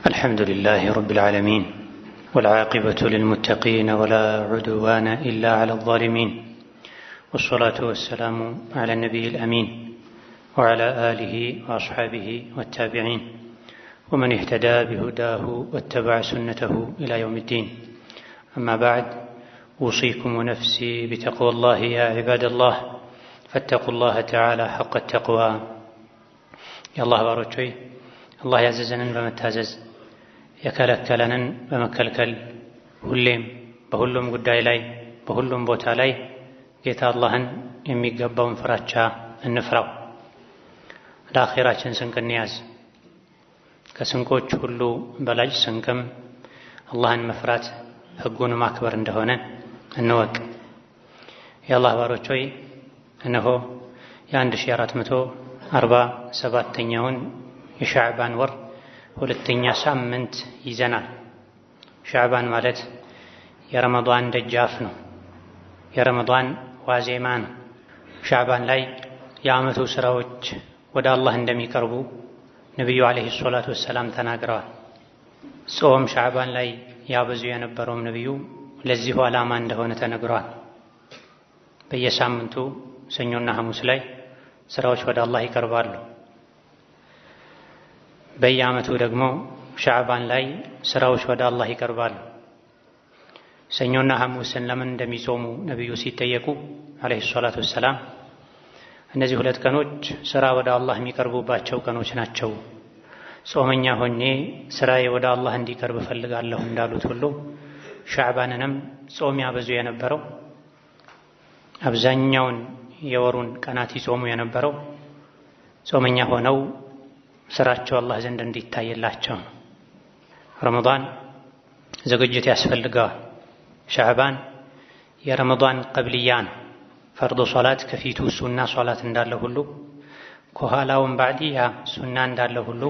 الحمد لله رب العالمين، والعاقبة للمتقين، ولا عدوان إلا على الظالمين، والصلاة والسلام على النبي الأمين وعلى آله وأصحابه والتابعين ومن اهتدى بهداه واتبع سنته إلى يوم الدين. أما بعد، أوصيكم ونفسي بتقوى الله يا عباد الله، فاتقوا الله تعالى حق التقوى። የአላህ ባሮች ሆይ፣ አላህ ያዘዘንን በመታዘዝ የከለከለንን በመከልከል ሁሌም በሁሉም ጉዳይ ላይ በሁሉም ቦታ ላይ ጌታ አላህን የሚገባውን ፍራቻ እንፍራው። ለአኼራችን ስንቅ እንያዝ። ከስንቆች ሁሉ በላጭ ስንቅም አላህን መፍራት ሕጉን ማክበር እንደሆነ እንወቅ። የአላህ ባሮች ሆይ፣ እነሆ የ1447ኛውን የሻዕባን ወር ሁለተኛ ሳምንት ይዘናል። ሻዕባን ማለት የረመዷን ደጃፍ ነው። የረመዷን ዋዜማ ነው። ሻዕባን ላይ የዓመቱ ስራዎች ወደ አላህ እንደሚቀርቡ ነቢዩ ዓለይሂ ሰላቱ ወሰላም ተናግረዋል። ጾም ሻዕባን ላይ ያበዙ የነበረውም ነቢዩ ለዚሁ ዓላማ እንደሆነ ተነግረዋል። በየሳምንቱ ሰኞና ሐሙስ ላይ ስራዎች ወደ አላህ ይቀርባሉ። በየዓመቱ ደግሞ ሻዕባን ላይ ስራዎች ወደ አላህ ይቀርባሉ። ሰኞና ሐሙስን ለምን እንደሚጾሙ ነቢዩ ሲጠየቁ ዓለይሂ ሰላቱ ወሰላም፣ እነዚህ ሁለት ቀኖች ስራ ወደ አላህ የሚቀርቡባቸው ቀኖች ናቸው፣ ጾመኛ ሆኜ ስራዬ ወደ አላህ እንዲቀርብ እፈልጋለሁ እንዳሉት ሁሉ ሻዕባንንም ጾም ያበዙ የነበረው፣ አብዛኛውን የወሩን ቀናት ይጾሙ የነበረው ጾመኛ ሆነው ስራቸው አላህ ዘንድ እንዲታይላቸው ነው። ረመዳን ዝግጅት ያስፈልገዋል። ሻዕባን የረመዳን ቀብልያ ነው። ፈርዶ ሶላት ከፊቱ ሱና ሶላት እንዳለ ሁሉ፣ ከኋላውም ባዕድያ ሱና እንዳለ ሁሉ፣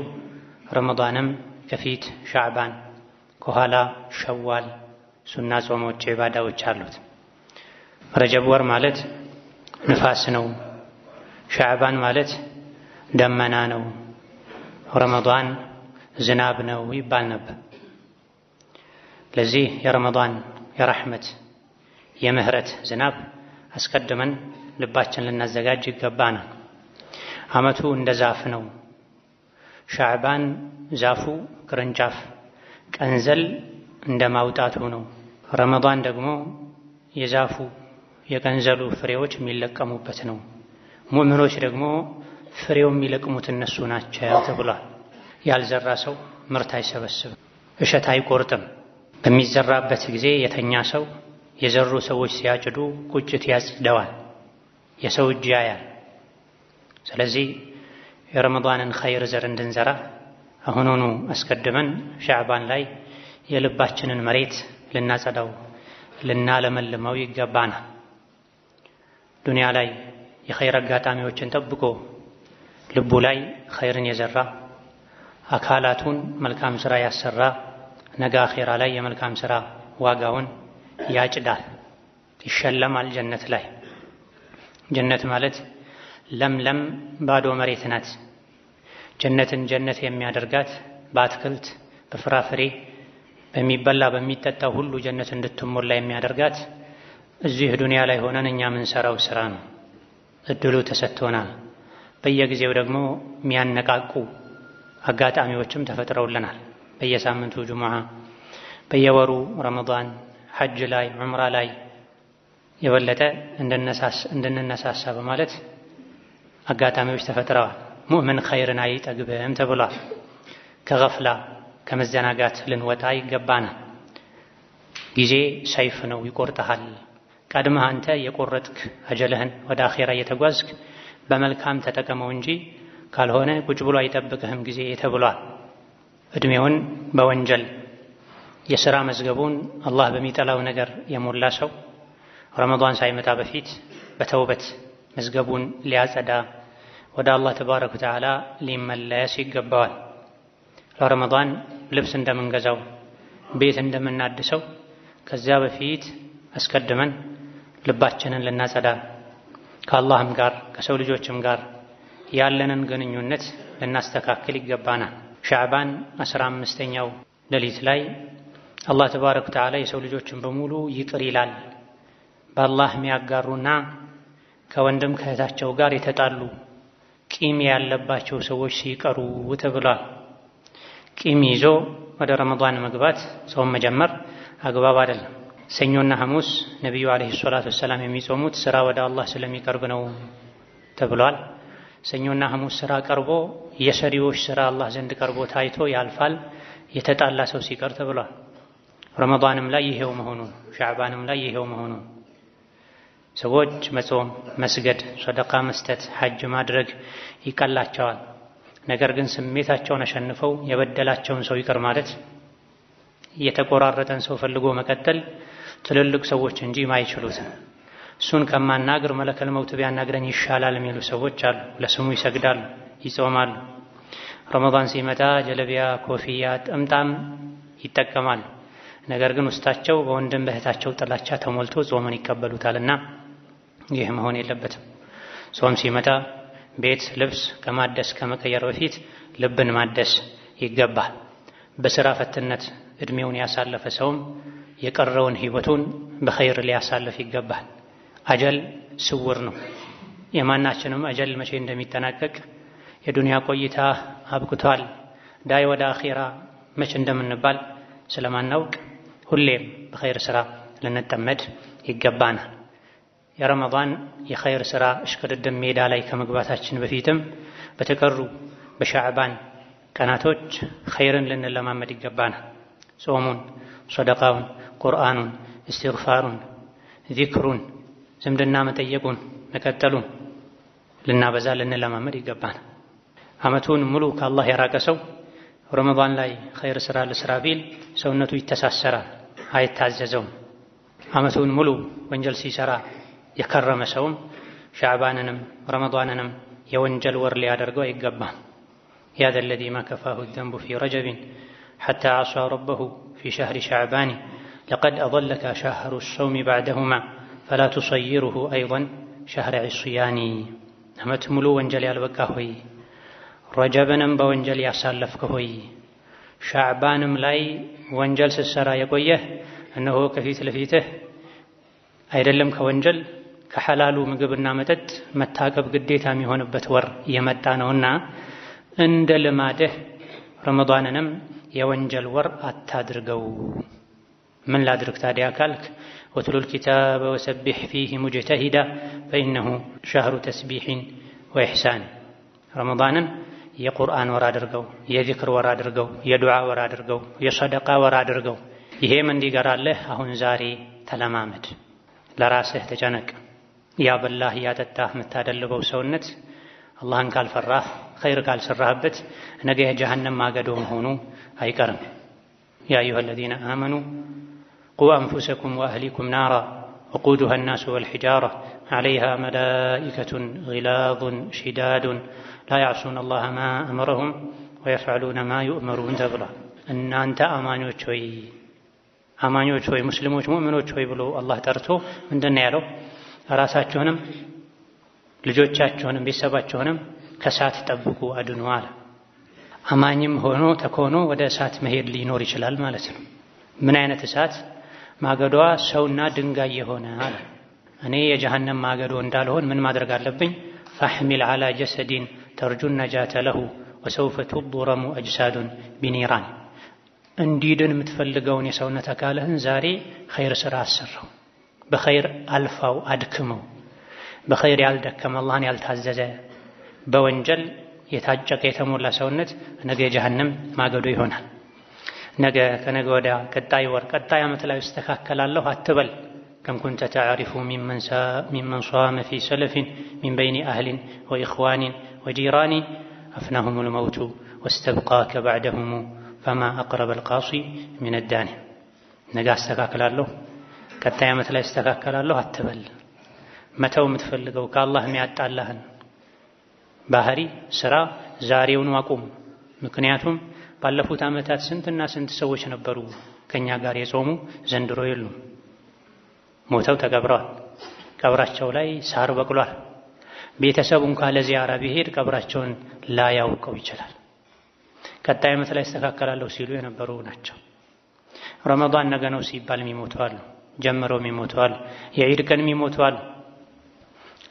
ረመዳንም ከፊት ሻዕባን ከኋላ ሸዋል ሱና ጾሞች፣ ዒባዳዎች አሉት። ረጀብ ወር ማለት ንፋስ ነው። ሻዕባን ማለት ደመና ነው። ረመዳን ዝናብ ነው ይባል ነበር። ለዚህ የረመዳን የረሕመት የምህረት ዝናብ አስቀድመን ልባችን ልናዘጋጅ ይገባናል። ዓመቱ እንደ ዛፍ ነው። ሻዕባን ዛፉ ቅርንጫፍ ቀንዘል እንደ ማውጣቱ ነው። ረመዳን ደግሞ የዛፉ የቀንዘሉ ፍሬዎች የሚለቀሙበት ነው። ሙእሚኖች ደግሞ ፍሬው የሚለቅሙት እነሱ ናቸው ተብሏል። ያልዘራ ሰው ምርት አይሰበስብም፣ እሸት አይቆርጥም። በሚዘራበት ጊዜ የተኛ ሰው የዘሩ ሰዎች ሲያጭዱ ቁጭት ያጭደዋል፣ የሰው እጅ ያያል። ስለዚህ የረመዳንን ኸይር ዘር እንድንዘራ አሁኑኑ አስቀድመን ሻዕባን ላይ የልባችንን መሬት ልናጸዳው ልናለመልመው ይገባናል። ዱንያ ላይ የኸይር አጋጣሚዎችን ጠብቆ ልቡ ላይ ኸይርን የዘራ፣ አካላቱን መልካም ስራ ያሰራ ነገ አኼራ ላይ የመልካም ስራ ዋጋውን ያጭዳል፣ ይሸለማል ጀነት ላይ። ጀነት ማለት ለምለም ባዶ መሬት ናት። ጀነትን ጀነት የሚያደርጋት በአትክልት፣ በፍራፍሬ፣ በሚበላ በሚጠጣው ሁሉ ጀነት እንድትሞላ የሚያደርጋት እዚህ ዱንያ ላይ ሆነን እኛ የምንሰራው ስራ ነው። እድሉ ተሰጥቶናል። በየጊዜው ደግሞ የሚያነቃቁ አጋጣሚዎችም ተፈጥረውልናል። በየሳምንቱ ጁሙዓ፣ በየወሩ ረመዳን፣ ሐጅ ላይ፣ ዑምራ ላይ የበለጠ እንድንነሳሳ በማለት አጋጣሚዎች ተፈጥረዋል። ሙእምን ኸይርን አይጠግብም ተብሏል። ከገፍላ ከመዘናጋት ልንወጣ ይገባናል። ጊዜ ሰይፍ ነው፣ ይቆርጠሃል። ቀድመህ አንተ የቆረጥክ አጀልህን ወደ አኼራ እየተጓዝክ በመልካም ተጠቀመው እንጂ ካልሆነ ቁጭ ብሎ አይጠብቅህም ጊዜ ተብሏል። ዕድሜውን በወንጀል፣ የሥራ መዝገቡን አላህ በሚጠላው ነገር የሞላ ሰው ረመዳን ሳይመጣ በፊት በተውበት መዝገቡን ሊያጸዳ ወደ አላህ ተባረከ ወተዓላ ሊመለስ ይገባዋል። ለረመዳን ልብስ እንደምንገዛው፣ ቤት እንደምናድሰው ከዚያ በፊት አስቀድመን ልባችንን ልናጸዳ ከአላህም ጋር ከሰው ልጆችም ጋር ያለንን ግንኙነት ልናስተካክል ይገባናል። ሻዕባን 15ኛው ሌሊት ላይ አላህ ተባረከ ወተዓላ የሰው ልጆችን በሙሉ ይቅር ይላል። በአላህ የሚያጋሩና ከወንድም ከእህታቸው ጋር የተጣሉ ቂም ያለባቸው ሰዎች ሲቀሩ ተብሏል። ቂም ይዞ ወደ ረመዳን መግባት ጾም መጀመር አግባብ አይደለም። ሰኞና ሐሙስ ነቢዩ ዓለይሂ ሰላቱ ወሰላም የሚጾሙት ስራ ወደ አላህ ስለሚቀርብ ነው ተብሏል። ሰኞና ሐሙስ ስራ ቀርቦ የሰሪዎች ስራ አላህ ዘንድ ቀርቦ ታይቶ ያልፋል፣ የተጣላ ሰው ሲቀር ተብሏል። ረመዳንም ላይ ይሄው መሆኑ፣ ሻዕባንም ላይ ይሄው መሆኑ። ሰዎች መጾም፣ መስገድ፣ ሰደቃ መስጠት፣ ሐጅ ማድረግ ይቀላቸዋል። ነገር ግን ስሜታቸውን አሸንፈው የበደላቸውን ሰው ይቅር ማለት፣ የተቆራረጠን ሰው ፈልጎ መቀጠል ትልልቅ ሰዎች እንጂ ማይችሉትም። እሱን ከማናግር መለከል መውት ቢያናግረኝ ይሻላል የሚሉ ሰዎች አሉ። ለስሙ ይሰግዳሉ፣ ይጾማሉ። ረመዳን ሲመጣ ጀለቢያ፣ ኮፍያ፣ ጥምጣም ይጠቀማሉ። ነገር ግን ውስጣቸው በወንድም በእህታቸው ጥላቻ ተሞልቶ ጾምን ይቀበሉታልና ይህ መሆን የለበትም። ጾም ሲመጣ ቤት፣ ልብስ ከማደስ ከመቀየር በፊት ልብን ማደስ ይገባል። በስራ ፈትነት እድሜውን ያሳለፈ ሰውም የቀረውን ህይወቱን በኸይር ሊያሳልፍ ይገባል። አጀል ስውር ነው። የማናችንም አጀል መቼ እንደሚጠናቀቅ የዱንያ ቆይታ አብቅቷል፣ ዳይ ወደ አኺራ መቼ እንደምንባል ስለማናውቅ ሁሌም በኸይር ስራ ልንጠመድ ይገባናል። የረመዳን የኸይር ስራ እሽቅድድም ሜዳ ላይ ከመግባታችን በፊትም በተቀሩ በሻዕባን ቀናቶች ኸይርን ልንለማመድ ይገባናል። ጾሙን፣ ሰደቃውን፣ ቁርአኑን፣ እስትግፋሩን፣ ዚክሩን፣ ዝምድና መጠየቁን መቀጠሉን ልናበዛ ልንለማመድ ይገባናል። ዓመቱን ሙሉ ከአላህ የራቀ ሰው ረመዳን ላይ ኸይር ስራ ልስራ ቢል ሰውነቱ ይተሳሰራል፣ አይታዘዘውም። ዓመቱን ሙሉ ወንጀል ሲሰራ የከረመ ሰውም ሻዕባንንም ረመዳንንም የወንጀል ወር ሊያደርገው አይገባም። يا ذا الذي ما كفاه الذنب في رجب حتى عصى ربه في شهر شعبان لقد أضلك شهر الصوم بعدهما فلا تصيره أيضا شهر عصيان። ዓመት ሙሉ ወንጀል ያልበቃ ሆይ፣ ረጀብንም በወንጀል ያሳለፍክ ሆይ፣ ሻዕባንም ላይ ወንጀል ስትሰራ የቆየህ እነሆ ከፊት ለፊትህ አይደለም ከወንጀል ከሐላሉ ምግብና መጠጥ መታቀብ ግዴታ የሚሆንበት ወር እየመጣ ነውና እንደ ልማድህ ረመዳንንም የወንጀል ወር አታድርገው። ምን ላድርግ ታዲያ ካልክ واتل الكتاب وسبح فيه مجتهدا فإنه شهر تسبيح وإحسان። ረመዳንን የቁርአን ወር አድርገው፣ የዚክር ወር አድርገው፣ የዱዓ ወር አድርገው፣ የሰደቃ ወር አድርገው። ይሄም እንዲገራልህ አሁን ዛሬ ተለማመድ። ለራስህ ተጨነቅ። ያበላህ እያጠጣህ የምታደልበው ሰውነት አላህን ካልፈራህ ኸይር ካልሰራህበት ነገ የጀሃነም ማገዶ መሆኑ አይቀርም። يا أيها الذين آمنوا قوا أنفسكم وأهليكم نارا وقودها الناس والحجارة عليها ملائكة غلاظ شداد لا يعصون الله ما أمرهم ويفعلون ما يؤمرون ተብሏል። እናንተ አማኞች ሆይ አማኞች ሆይ ሙስሊሞች ሙእሚኖች ሆይ ብሎ አላህ ጠርቶ ምንድን ነው ያለው? ራሳችሁንም ልጆቻችሁንም ቤተሰባችሁንም ከእሳት ጠብቁ አድኑ አለ። አማኝም ሆኖ ተኮኖ ወደ እሳት መሄድ ሊኖር ይችላል ማለት ነው። ምን አይነት እሳት? ማገዷ ሰውና ድንጋይ የሆነ አለ። እኔ የጀሃነም ማገዶ እንዳልሆን ምን ማድረግ አለብኝ? فاحمل على جسد ترجو النجاة له وسوف تضرم أجساد بنيران። እንዲድን የምትፈልገውን የሰውነት አካልህን ዛሬ ኸይር ስራ አሰራው፣ በኸይር አልፋው፣ አድክመው። በኸይር ያልደከመ አላህን ያልታዘዘ በወንጀል የታጨቀ የተሞላ ሰውነት ነገ የጀሃነም ማገዶ ይሆናል። ነገ ከነገ ወዲያ ቀጣይ ወር ቀጣይ ዓመት ላይ እስተካከላለሁ አትበል። كم كنت تعرف ممن صام في سلف من بين أهل وإخوان وجيران أفناهم الموت واستبقاك بعدهم فما أقرب القاصي من الداني። ነገ አስተካክላለሁ ቀጣይ ዓመት ላይ አስተካክላለሁ አትበል። መተው የምትፈልገው ከአላህ የሚያጣላህን ባህሪ ስራ ዛሬውኑ አቁም። ምክንያቱም ባለፉት ዓመታት ስንትና ስንት ሰዎች ነበሩ ከኛ ጋር የጾሙ ዘንድሮ የሉም። ሞተው ተቀብረዋል። ቀብራቸው ላይ ሳር በቅሏል። ቤተሰቡ እንኳን ለዚያራ ቢሄድ ቀብራቸውን ላያውቀው ይችላል። ቀጣይ ዓመት ላይ እስተካከላለሁ ሲሉ የነበሩ ናቸው። ረመዳን ነገ ነው ሲባል የሚሞቱ አሉ። ጀምረው የሚሞቱ አሉ። የዒድ ቀን የሚሞቱ አሉ።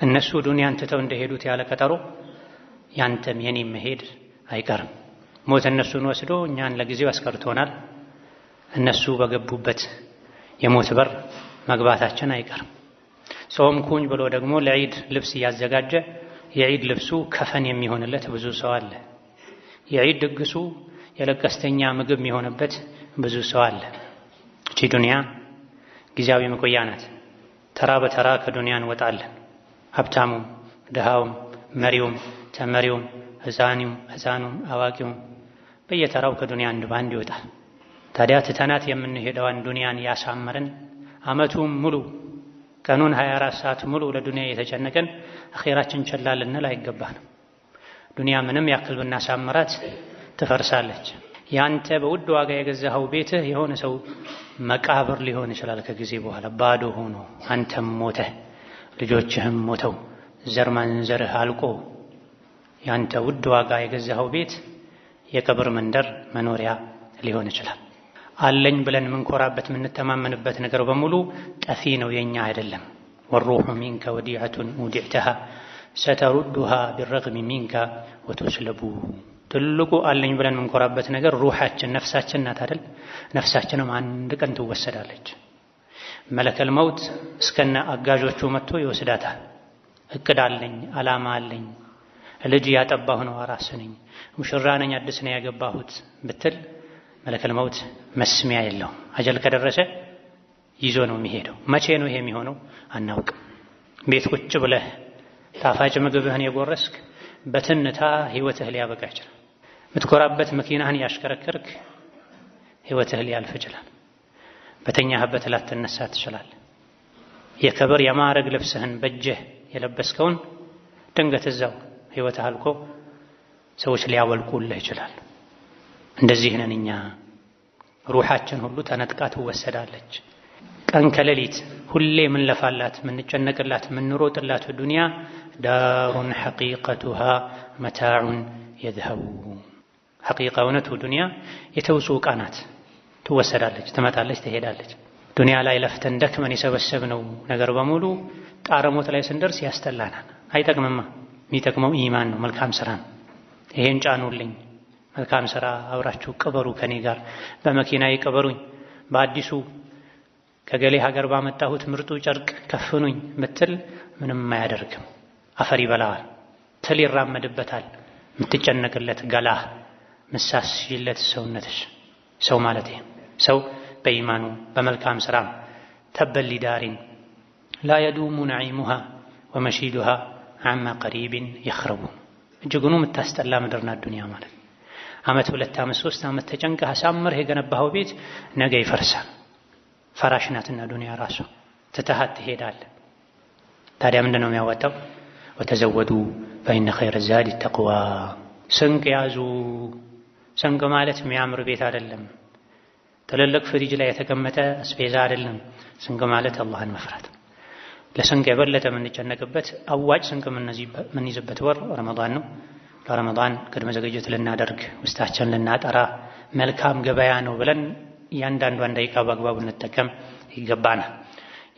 እነሱ ዱንያን ትተው እንደሄዱት ያለ ቀጠሮ ያንተም የኔም መሄድ አይቀርም። ሞት እነሱን ወስዶ እኛን ለጊዜው አስቀርቶናል። እነሱ በገቡበት የሞት በር መግባታችን አይቀርም። ጾምኩኝ ብሎ ደግሞ ለዒድ ልብስ እያዘጋጀ የዒድ ልብሱ ከፈን የሚሆንለት ብዙ ሰው አለ። የዒድ ድግሱ የለቀስተኛ ምግብ የሚሆንበት ብዙ ሰው አለ። እቺ ዱንያ ጊዜያዊ መቆያ ናት። ተራ በተራ ከዱንያ እንወጣለን። ሀብታሙም፣ ድሃውም፣ መሪውም፣ ተመሪውም፣ ህፃኑም፣ አዋቂውም በየተራው ከዱንያ አንድ ባንድ ይወጣል። ታዲያ ትተናት የምንሄደዋን ዱንያን ያሳመርን ዓመቱን ሙሉ ቀኑን 24 ሰዓት ሙሉ ለዱንያ የተጨነቀን አኼራችን ቸላ ልንል አይገባንም። ዱንያ ምንም ያክል ብናሳምራት ትፈርሳለች። ያንተ በውድ ዋጋ የገዛኸው ቤትህ የሆነ ሰው መቃብር ሊሆን ይችላል ከጊዜ በኋላ ባዶ ሆኖ አንተም ሞተህ ልጆችህም ሞተው ዘር ማንዘርህ አልቆ ያንተ ውድ ዋጋ የገዛኸው ቤት የቀብር መንደር መኖሪያ ሊሆን ይችላል። አለኝ ብለን ምንኮራበት ምንተማመንበት ነገር በሙሉ ጠፊ ነው፣ የኛ አይደለም። والروح منك وديعة أودعتها ستردها بالرغم منك وتسلب። ትልቁ አለኝ ብለን ምንኮራበት ነገር ሩሓችን ነፍሳችን ናት አይደል? ነፍሳችንም አንድ ቀን ትወሰዳለች። መለከል መውት እስከነ አጋዦቹ መጥቶ ይወስዳታል። እቅድ አለኝ፣ አላማ አለኝ፣ ልጅ ያጠባሁ ነው፣ አራስ ነኝ፣ ሙሽራ ነኝ፣ አዲስ ነው ያገባሁት ብትል መለከል መውት መስሚያ የለውም። አጀል ከደረሰ ይዞ ነው የሚሄደው። መቼ ነው ይሄ የሚሆነው አናውቅም። ቤት ቁጭ ብለህ ጣፋጭ ምግብህን የጎረስክ በትንታ ህይወትህ ሊያበቃ ይችላል። ምትኮራበት መኪናህን ያሽከረከርክ ህይወትህ ሊያልፍ ይችላል። በተኛህበት ላትነሳ ትችላለህ። የክብር የማዕረግ ልብስህን በእጅህ የለበስከውን ድንገት እዛው ህይወትህ አልቆ ሰዎች ሊያወልቁልህ ይችላል። እንደዚህ ነን እኛ። ሩሓችን ሁሉ ተነጥቃ ትወሰዳለች። ቀን ከሌሊት ሁሌ ምንለፋላት፣ ምንጨነቅላት፣ ምንሮጥላት ዱንያ ዳሩን ሐቂቀቱሃ መታዑን የዝሀቡ። ሐቂቃ እውነቱ ዱንያ የተውሶ ዕቃ ናት። ትወሰዳለች፣ ትመጣለች፣ ትሄዳለች። ዱንያ ላይ ለፍተን ደክመን የሰበሰብነው ነገር በሙሉ ጣረሞት ላይ ስንደርስ ያስጠላናል። አይጠቅምማ። የሚጠቅመው ኢማን ነው፣ መልካም ስራ ነው። ይሄን ጫኑልኝ፣ መልካም ስራ አብራችሁ ቅበሩ፣ ከኔ ጋር በመኪና ይቅበሩኝ፣ በአዲሱ ከገሌ ሀገር ባመጣሁት ምርጡ ጨርቅ ከፍኑኝ ምትል ምንም አያደርግም። አፈር ይበላዋል፣ ትል ይራመድበታል። የምትጨነቅለት ገላህ፣ ምሳስሽለት ሰውነትሽ። ሰው ማለት ይሄ ሰው በኢማኑ በመልካም ስራ تبا لدار لا يدوم نعيمها ومشيدها عما قريب يخرب። እጅጉኑ የምታስጠላ ምድር ናት ዱንያ ማለት። ዓመት፣ 2 ዓመት፣ 3 ዓመት ተጨንቀህ አሳምረህ የገነባኸው ቤት ነገ ይፈርሳል። ፈራሽ ናትና ዱንያ ራሷ ትተሃት ትሄዳለህ። ታዲያ ምንድን ነው የሚያዋጣው? وتزودوا فإن خير الزاد التقوى። ስንቅ ያዙ። ስንቅ ማለት የሚያምር ቤት አይደለም፣ ትልልቅ ፍሪጅ ላይ የተቀመጠ አስቤዛ አይደለም። ስንቅ ማለት አላህን መፍራት። ለስንቅ የበለጠ የምንጨነቅበት አዋጭ ስንቅ የምንይዝበት ወር ረመዳን ነው። ለረመዳን ቅድመ ዝግጅት ልናደርግ ውስጣችን ልናጠራ መልካም ገበያ ነው ብለን እያንዳንዷን ደቂቃ በአግባቡ እንጠቀም ይገባናል።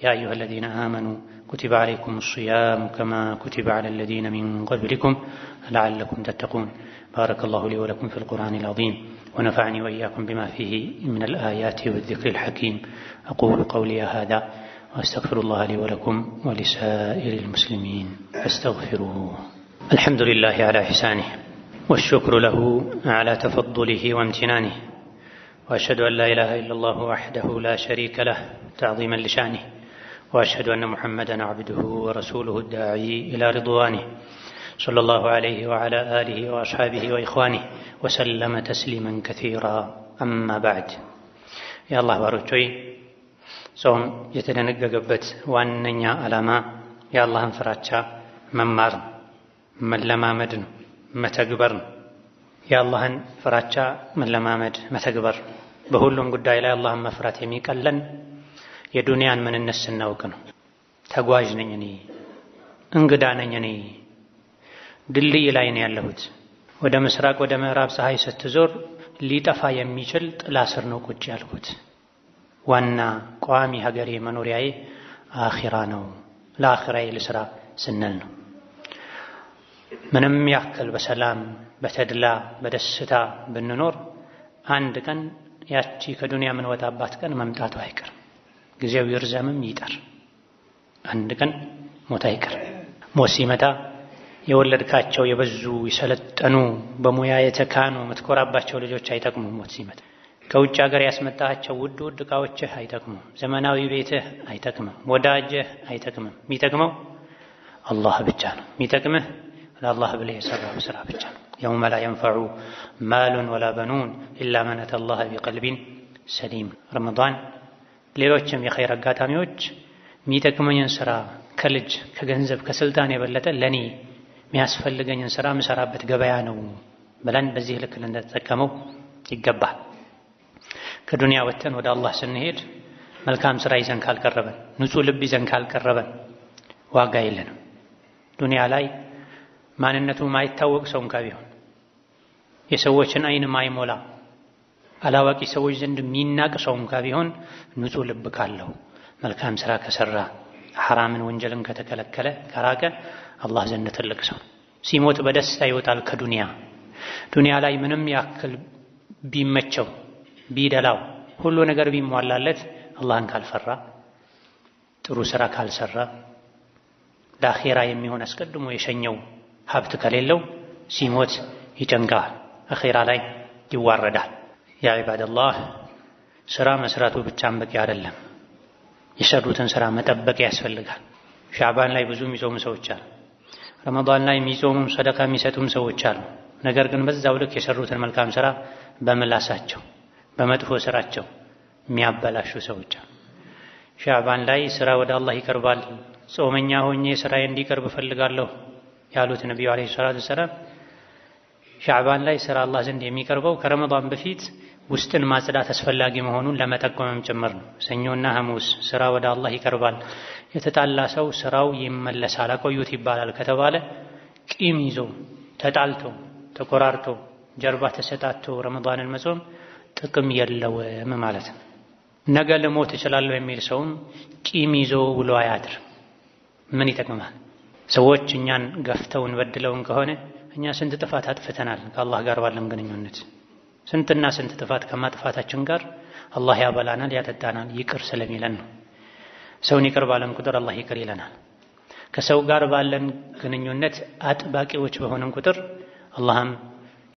يا أيها الذين آمنوا كتب عليكم الصيام كما كتب على الذين من قبلكم لعلكم تتقون። بارك الله لي ولكم في القرآن العظيم ونفعني وإياكم بما فيه من الآيات والذكر الحكيم። أقول قولي هذا وأستغفر الله لي ولكم ولسائر المسلمين فاستغفروه። الحمد لله على إحسانه والشكر له على تفضله وامتنانه وأشهد أن لا إله إلا الله وحده لا شريك له تعظيما لشانه وأشهد أن محمدا عبده ورسوله الداعي إلى رضوانه صلى الله عليه وعلى آله وأصحابه وإخوانه وسلم تسليما كثيرا። أما بعد። የአላህ ባሮች ሆይ፣ ጾም የተደነገገበት ዋነኛ ዓላማ የአላህን ፍራቻ መማር ነው፣ መለማመድ ነው፣ መተግበር ነው። የአላህን ፍራቻ መለማመድ፣ መተግበር፣ በሁሉም ጉዳይ ላይ አላህን መፍራት የሚቀለን የዱንያን ምንነት ስናውቅ ነው። ተጓዥ ነኝ እኔ፣ እንግዳ ነኝ እኔ፣ ድልድይ ላይ ነው ያለሁት። ወደ ምስራቅ ወደ ምዕራብ ፀሐይ ስትዞር ሊጠፋ የሚችል ጥላ ስር ነው ቁጭ ያልኩት። ዋና ቋሚ ሀገሬ መኖሪያዬ አኺራ ነው፣ ለአኺራዬ ልስራ ስንል ነው። ምንም ያክል በሰላም በተድላ በደስታ ብንኖር አንድ ቀን ያቺ ከዱንያ የምንወጣባት ቀን መምጣቱ አይቀርም። ጊዜው ይርዘምም ይጠር፣ አንድ ቀን ሞት አይቀርም። ሞት ሲመጣ የወለድካቸው የበዙ የሰለጠኑ በሙያ የተካኑ የምትኮራባቸው ልጆች አይጠቅሙም። ሞት ሲመጣ ከውጭ ሀገር ያስመጣቸው ውድ ውድ ዕቃዎችህ አይጠቅሙም። ዘመናዊ ቤትህ አይጠቅምም። ወዳጅህ አይጠቅምም። የሚጠቅመው አላህ ብቻ ነው። የሚጠቅምህ ለአላህ ብለህ የሰራው ስራ ብቻ ነው። يوم لا ينفع مال ولا بنون إلا من أتى الله بقلب سليم። ረመዳን ሌሎችም የኸይር አጋጣሚዎች የሚጠቅመኝን ስራ ከልጅ ከገንዘብ ከስልጣን የበለጠ ለኔ የሚያስፈልገኝን ስራ የምሰራበት ገበያ ነው ብለን በዚህ ልክ ልንጠቀመው ይገባል። ከዱንያ ወጥተን ወደ አላህ ስንሄድ መልካም ስራ ይዘን ካልቀረበን፣ ንጹህ ልብ ይዘን ካልቀረበን ዋጋ የለንም። ዱንያ ላይ ማንነቱ ማይታወቅ ሰው እንኳ ቢሆን የሰዎችን አይን ማይሞላ አላዋቂ ሰዎች ዘንድ የሚናቅ ሰው እንኳ ቢሆን ንጹህ ልብ ካለው መልካም ስራ ከሰራ ሐራምን ወንጀልን ከተከለከለ ከራቀ አላህ ዘንድ ትልቅ ሰው ሲሞት በደስታ ይወጣል ከዱንያ። ዱንያ ላይ ምንም ያክል ቢመቸው ቢደላው ሁሉ ነገር ቢሟላለት አላህን ካልፈራ ጥሩ ስራ ካልሰራ ለአኼራ የሚሆን አስቀድሞ የሸኘው ሀብት ከሌለው ሲሞት ይጨንቀዋል፣ አኼራ ላይ ይዋረዳል። ያ ዒባደላህ፣ ስራ መስራቱ ብቻም በቂ አይደለም። የሰሩትን ስራ መጠበቅ ያስፈልጋል። ሻዕባን ላይ ብዙ የሚጾሙ ሰዎች አሉ። ረመዳን ላይ የሚጾሙም ሰደቃ የሚሰጡም ሰዎች አሉ። ነገር ግን በዛው ልክ የሰሩትን መልካም ስራ በምላሳቸው በመጥፎ ስራቸው የሚያበላሹ ሰዎች አሉ። ሻዕባን ላይ ስራ ወደ አላህ ይቀርባል፣ ጾመኛ ሆኜ ስራዬ እንዲቀርብ እፈልጋለሁ ያሉት ነቢዩ ዓለይሂ ሰላቱ ወሰላም ሻዕባን ላይ ስራ አላህ ዘንድ የሚቀርበው ከረመዳን በፊት ውስጥን ማጽዳት አስፈላጊ መሆኑን ለመጠቆምም ጭምር ነው። ሰኞና ሐሙስ ስራ ወደ አላህ ይቀርባል፣ የተጣላ ሰው ስራው ይመለሳል፣ አቆዩት ይባላል ከተባለ ቂም ይዞ ተጣልቶ ተቆራርቶ ጀርባ ተሰጣቶ ረመዳንን መጾም ጥቅም የለውም ማለት ነው። ነገ ልሞት እችላለሁ የሚል ሰውም ቂም ይዞ ውሎ አያድርም። ምን ይጠቅማል? ሰዎች እኛን ገፍተውን በድለውን ከሆነ እኛ ስንት ጥፋት አጥፍተናል። ከአላህ ጋር ባለን ግንኙነት ስንትና ስንት ጥፋት ከማጥፋታችን ጋር አላህ ያበላናል፣ ያጠጣናል፣ ይቅር ስለሚለን ነው። ሰውን ይቅር ባለን ቁጥር አላህ ይቅር ይለናል። ከሰው ጋር ባለን ግንኙነት አጥባቂዎች በሆንን ቁጥር አላህም